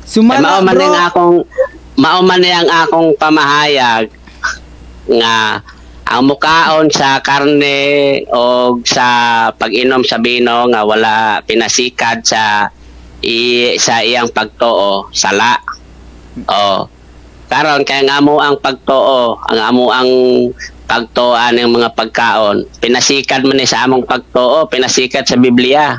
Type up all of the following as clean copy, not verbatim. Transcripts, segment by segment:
Sumala, mao man bro. ang akong mao man ni ang akong pamahayag nga ang mukaon sa karne o sa pag-inom sa bino nga wala pinasikad sa iyang pagtuo, sala. O karon kay nga mo ang pagtuo, ang amo ang pagtuo ng mga pagkaon, pinasikad man ni sa among pagtuo, pinasikad sa Biblia.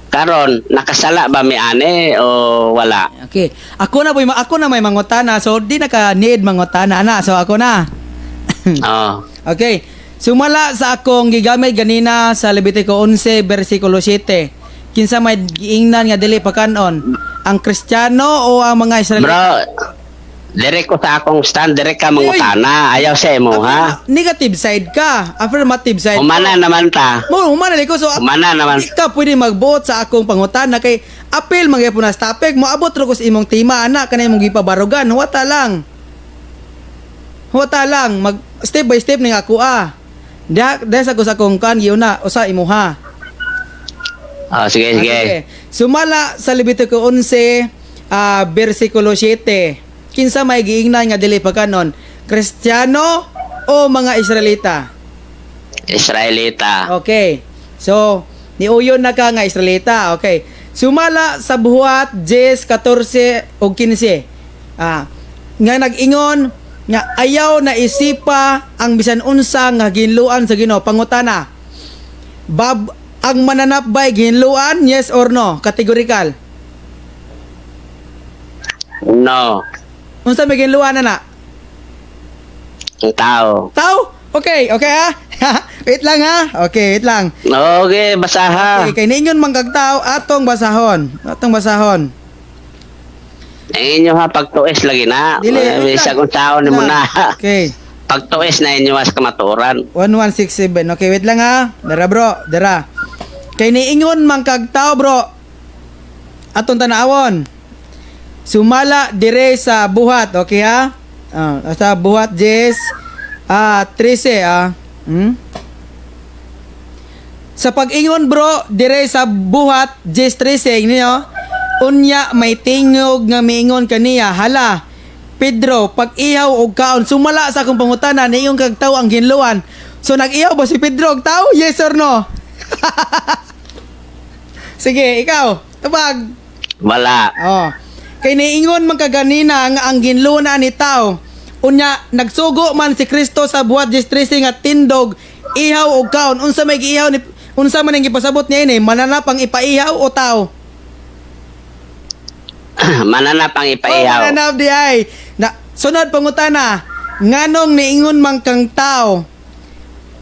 Karon nakasala ba mi ane o wala? Okay. Ako na boy, ako na may mangutana. So di na ka need mangutana ana. So ako na. Oh. Okay. Sumala sa akong gigamit ganina sa Levitico 11 versikulo 7. Kinsa may giingnan nga dili pakanon, ang Kristiyano o ang mga Israelita? Bro, dire ko sa akong stand, dire ka mangutana. Ayaw sa imo, ha? Negative side ka, affirmative side. Humana naman ta. Mo humana ko, so Humana naman. di ka pwede magbuot sa akong pangutana kay apil man gyapon na sa topic, moabot ra ko sa imong tema ana kanay imong gipabarugan. Huwata lang. Huwata lang, mag step by step ning ako ah. Diha diha sa ko sa akong kan giuna usa imuha. Oh, sige, Ah, sige. Sumala sa Levitico 11 versikulo 7. Kinsa may giingnan nga dili pakanon, Kristiyano o mga Israelita? Israelita. Okay. So, niuyon na ka nga Israelita. Okay. Sumala sa Buhat 10, 14 ug 15. Nga nag-ingon nga ayaw na isipa ang bisan unsa nga ginluan sa Ginoo. Pangutana. Bab ang mananap ba'y ginluan? Yes or no? Categorical. No. Unsa may ginluan na na? Ang tao. Tao? Okay, okay ah. Wait lang ha. Okay, wait lang. Okay, basaha. Okay, kay niingon man kag tao atong basahon. Atong basahon. Ang inyo ha, pagtuis lagi na. Dili, Eh, wait bisag lang. kung tao ni mo na. Okay. Pagtuis na inyo mas kamaturan. 1167. Okay, wait lang ha. Dara bro, dara. Kay niingon man kag tao bro. Atong tanawon. Sumala dire sa Buhat, okay ha? Sa Buhat 10 13 ah. Sa pag-ingon bro, dire sa Buhat 10:13 niyo. Unya may tingog nga miingon kaniya, hala. Pedro, pag-ihaw og kaon, sumala sa akong pangutana, niingon kag tawo ang ginluan. So nag-ihaw ba si Pedro og tawo? Yes or no? Sige, ikaw, tubag. Wala. Oh. Kay niingon man kaganina nga ang ginluna ni tao. Unya nagsugo man si Kristo sa Buhat 10:13 nga tindog ihaw og kaon. Unsa may giihaw ni, unsa man ang gipasabot niya ini, mananap ang ipaihaw o tao? Mananap ang Oh, ipaihaw. mananap di ay. Na sunod pangutana, nganong niingon man kang tao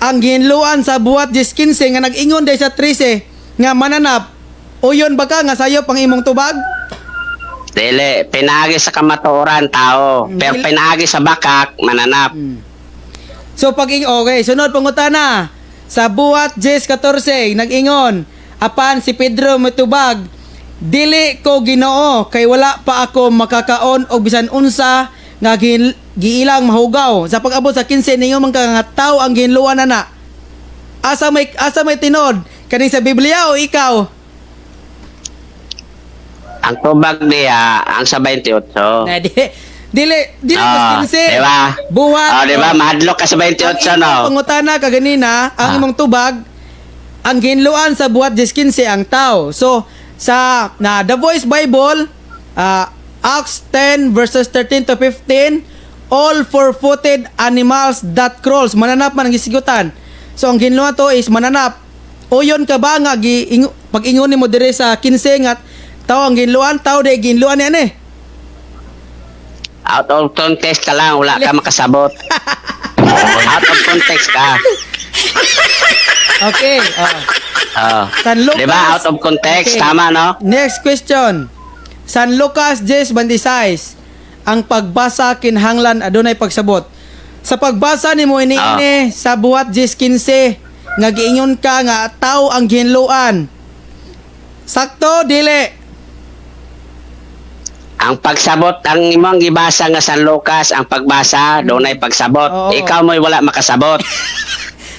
ang ginluan sa Buhat 10:15 nga nag-ingon day sa 13 nga mananap, uyon ba ka nga sayop ang imong tubag? Dili, pinagi sa kamatuoran tao. Pero Dili. pinagi sa bakak, mananap. So pag okay, sunod pangutana. Sa Buhat 10:14 nag-ingon, apan si Pedro mitubag, dili ko Ginoo kay wala pa ako makakaon og bisan unsa nga giilang mahugaw. Sa pag-abot sa 15 ningon man ka nga tao ang ginluan na na. Asa may tinod? Kaning sa Biblia o ikaw? Ang tubag niya, ang sa 28. Na di dili dili Ah, mas 15. di ba? Buhat. Oh, di ba? Mahadlok ka sa 28, Ang no? imong pangutana kaganina, ang imong tubag, ang ginluan sa Buhat 10:15 ang tao. So, sa na The Voice Bible, Acts 10 verses 13 to 15, all four-footed animals that crawls, mananap man ang gisigutan. So, ang ginluan to is mananap. Uyon ka ba nga pag-ingon nimo dire sa 15 nga tao ang ginluan, tao day ginluan niya eh. Out of context ka lang, wala ka makasabot. Out of context ka. Okay. Oh. Oh. San Lucas. Di ba? Out of context, Okay. tama, no? Next question. San Lucas 10:26. Ang pagbasa kinahanglan adunay pagsabot. Sa pagbasa nimo ini sa Buhat 10:15 nga giingon ka nga tao ang ginluan. Sakto dili? Ang pagsabot, ang imong gibasa nga San Lucas, ang pagbasa, dunay pagsabot. Oo. Ikaw mo'y wala makasabot.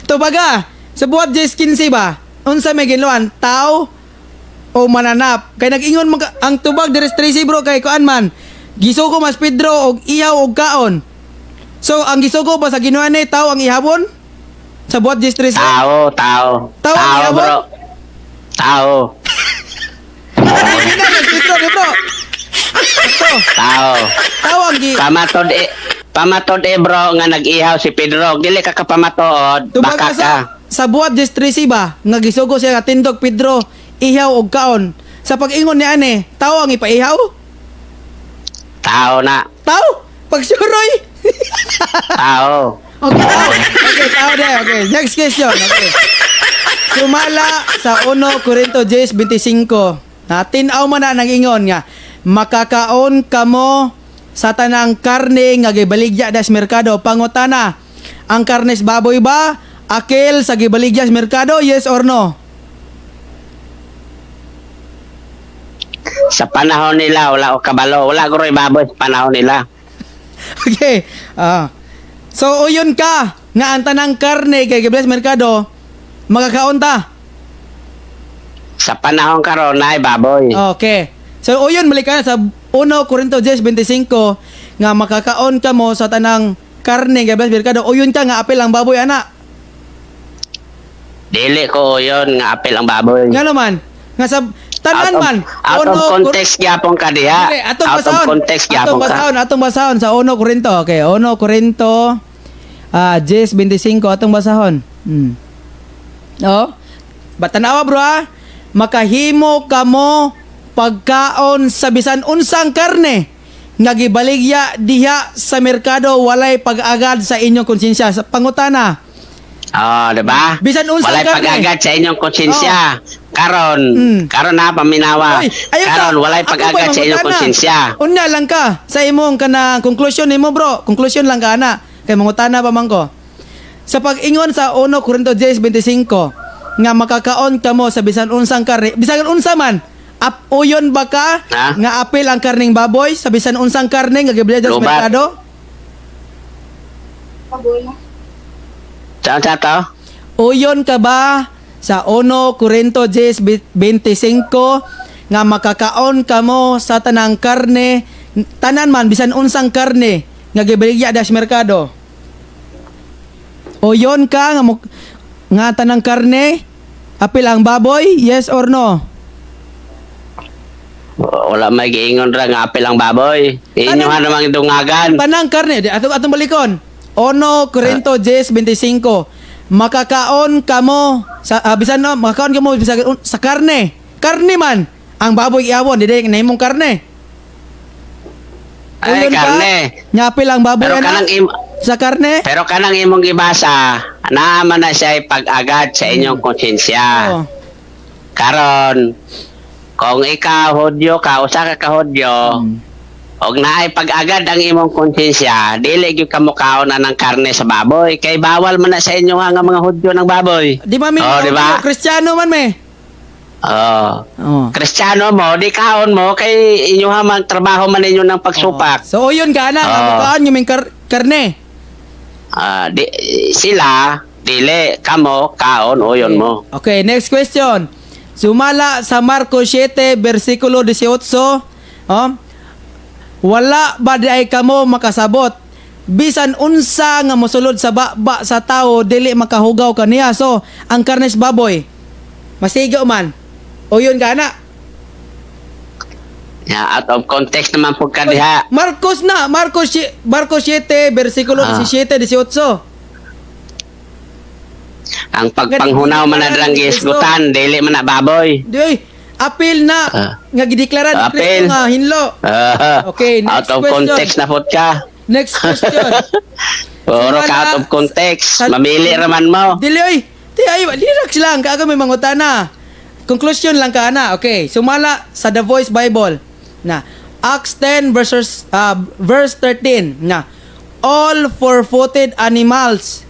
Tubaga, sa Buhat 10:15 ba? Unsa may ginluan? Tao o o mananap? Kay nag-ingon man ang tubag diri 13, bro, kay kuan man. Gisugo mas Pedro og ihaw og kaon. So ang gisugo ba sa Ginoo ni tao ang ihabon? Sa buhat 10:13? Tao, tao. Tao ang Tao, ihabon? bro. Tao. Hindi na mas Pedro ni, bro. Ito, Tao. tao ang gi Pamatod eh, bro, nga nag-ihaw si Pedro. Dili ka kapamatood, Tubag baka sa ka. sa buhat 10:13 ba nga gisugo siya nga tindog Pedro ihaw og kaon. Sa pag-ingon ni ane, tao ang ipaihaw? Tao na. Tao? Pagsuroy. Tao. Okay, tao. Okay, tao na. Okay, next question. Okay. Sumala sa 1 Corinto 10:25. Na tin-aw man na nag-ingon nga makakaon kamo sa tanang karne nga gibaligya das merkado. Pangutana, ang karnes baboy ba akil sa gibaligya sa merkado, yes or no? Sa panahon nila, wala ko kabalo. Wala ko rin baboy sa panahon nila. Okay. Ah. So uyon ka nga ang tanang karne kay gibaligya sa merkado makakaon ta. Sa panahon karon na baboy. Okay. So uyon balik ka na sa 1 Corinto 10:25 nga makakaon ka mo sa tanang karne nga bless merkado. Uyon ka nga apil ang baboy ana. Dili ko yon nga apel ang baboy. Nga naman nga sa tanan Out of, man out of context gyapon ka diha. Dili, atong Out of basahon. context Atong gyapon ka. basahon, atong basahon sa 1 Corinto. Okay, 1 Corinto 10:25 atong basahon. Oh. Batanawa, bro, ha. Makahimo kamo pagkaon sa bisan unsang karne nga gibaligya diha sa merkado walay pag-agad sa inyong konsensya. Sa pangutana. Oh, di ba? Bisan unsang Walay karne. pag-agad sa inyong konsensya. Karon, karon na paminawa. Oy, ayaw Karon walay ako pag-agad ba'y sa inyong mangutana? konsensya. Unya lang ka sa imong kanang conclusion nimo, bro. Conclusion lang ka ana. Kay mangutana pa man ko. Sa pag-ingon sa 1 Corinto 10:25 nga makakaon kamo sa bisan unsang karne, bisan unsa man, ap uyon ba ka Ha? nga apil ang karning baboy sa bisan unsang karne nga gibilad sa Lubat. merkado? Saan sa to? Uyon ka ba sa 1 Corinto 10:25 nga makakaon kamo sa tanang karne, tanan man bisan unsang karne nga gibaligya das merkado? Uyon ka nga, nga tanang karne apil ang baboy, yes or no? Wala may giingon ra nga apel ang baboy. Inyo Tanang- namang dungagan. Tanang karne, di atong atong balikon. 1 Corinto 10:25. Makakaon kamo sa bisan no, makakaon kamo bisan sa karne. Karne man ang baboy iawon, di na imong karne. Ay, Uyon ka, karne. Nyapil ang baboy Pero ana kanang im sa karne. pero kanang imong gibasa, naa man na siya pag-agad sa inyong konsensya. Oo. Karon, kung ikaw Hudyo ka, usa ka ka Hudyo, og naay pag-agad ang imong konsensya, dili gyud ka mukaon na ng karne sa baboy kay bawal man na sa inyo nga mga Hudyo ng baboy. Di ba mi? Oh, di ba? Kristiyano man me. Oh. Oo. Kristiyano mo, di kaon mo kay inyo ha man trabaho man ninyo ng pagsupak. So uyon ka ana, Oo. mukaon yung karne. Ah, di, sila dili kamo kaon uyon mo. Okay, next question. Sumala sa Marcos 7 versikulo 18, oh, wala ba di ay kamo makasabot? Bisan unsa nga mosulod sa baba sa tao dili makahugaw kaniya. So, ang karnes baboy masigaw man. O yun ka na. Yeah, out of context naman pud ka diha. Marcos na, Marcos Marcos 7 versikulo 17 18. Ang pagpanghunaw man na drang gisgutan, dili man na baboy. Di oy, apil na nga gideklara ni Kristo Apil. nga hinlo. Okay, next Out of question. context na pud ka. Next question. Puro ka Sumala- out of context. Mamili raman mo. Dili oy. Di ay relax lang kaaga may mangutana. Conclusion lang ka ana. Okay, sumala sa The Voice Bible na Acts 10 verses verse 13 na all four-footed animals,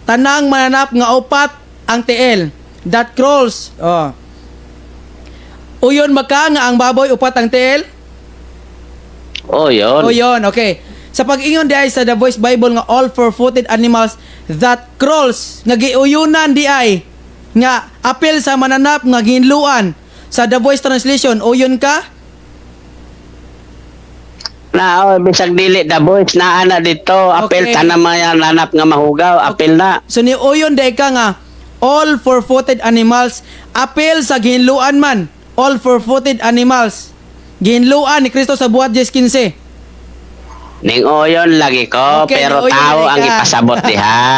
tanang mananap nga upat ang tiil that crawls. Oh. Uyon maka nga ang baboy upat ang tiil? Oh, yun. Oh, yun. Okay. Sa pag-ingon di ay sa The Voice Bible nga all four-footed animals that crawls, nga giuyunan di ay, nga apil sa mananap nga ginluan. Sa The Voice Translation, uyon ka? Na, oh, bisag dili The Voice naa na dito. Apil tanan mga nanap nga mahugaw, apil na. So ni uyon day ka nga all four-footed animals, apil sa gihinluan man, all four-footed animals. Gihinluan ni Kristo sa Buhat 10:15. Ning uyon lagi ko, Okay, pero ning uyon tao lagi ang ka. ipasabot diha.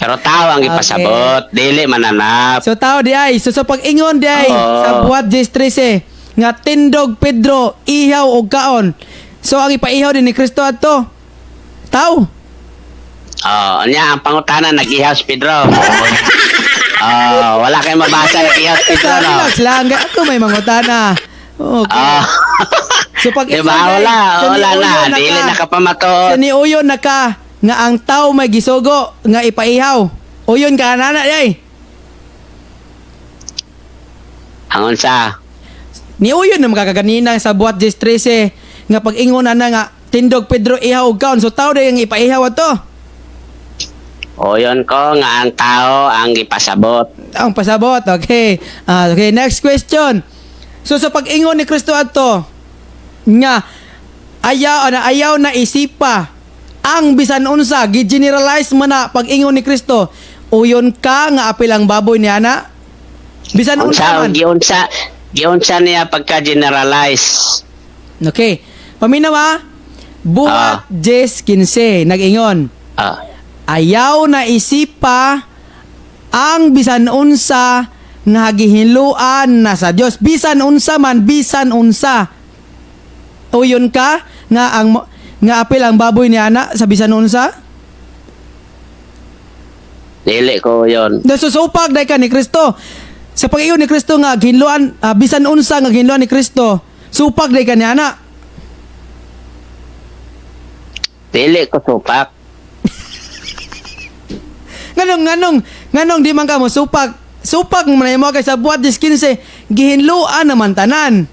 Pero tao ang ipasabot, dili mananap. So tao di ay, so sa pag-ingon di ay Oo. sa Buhat 10:13 nga tindog Pedro ihaw og kaon. So ang ipaihaw din ni Kristo adto tao. Oh, nya ang pangutana, nag-ihaw si Pedro. Oh, wala kayong mabasa, nag-ihaw si Pedro, Sa no. relax lang, ako may mangutana. Okay. Oh. So pag Diba? Wala, wala na. Dili na ka pamatuod. So niuyon na ka nga ang tao may gisugo nga ipaihaw. Uyon ka nana day. Ang unsa? Niuyon na makakaganina sa Buhat 10:13 nga pag-ingon na nga tindog Pedro ihaw og kaon. So tao day ang ipaihaw ato. Uyon ko nga ang tao ang ipasabot. Ang pasabot. Okay. Ah, okay, next question. So sa pag-ingon ni Kristo ato nga ayaw na ayaw na isipa ang bisan unsa, gi-generalize man na pag-ingon ni Kristo. Uyon ka nga apil ang baboy ni ana? Bisan unsa Unsa man. Giunsa giunsa niya pagka generalize. Okay. Paminaw ha. Buhat 10:15 nag-ingon. Ayaw na isipa ang bisan unsa nga gihinluan na sa Dios. Bisan unsa man, bisan unsa. Uyon ka nga ang nga apil ang baboy ni ana sa bisan unsa? Dili ko uyon. Nasusupag dai ka ni Kristo. Sa pag-iyon ni Kristo nga gihinluan bisan unsa nga gihinluan ni Kristo, supag dai ka ni ana. Dili ko supak. Nganong nganong nganong di man ka mo supak? Supak man imo kay sa Buhat 15 gihinluan naman tanan.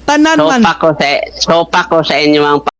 Tanan man. Supak ko sa inyo ang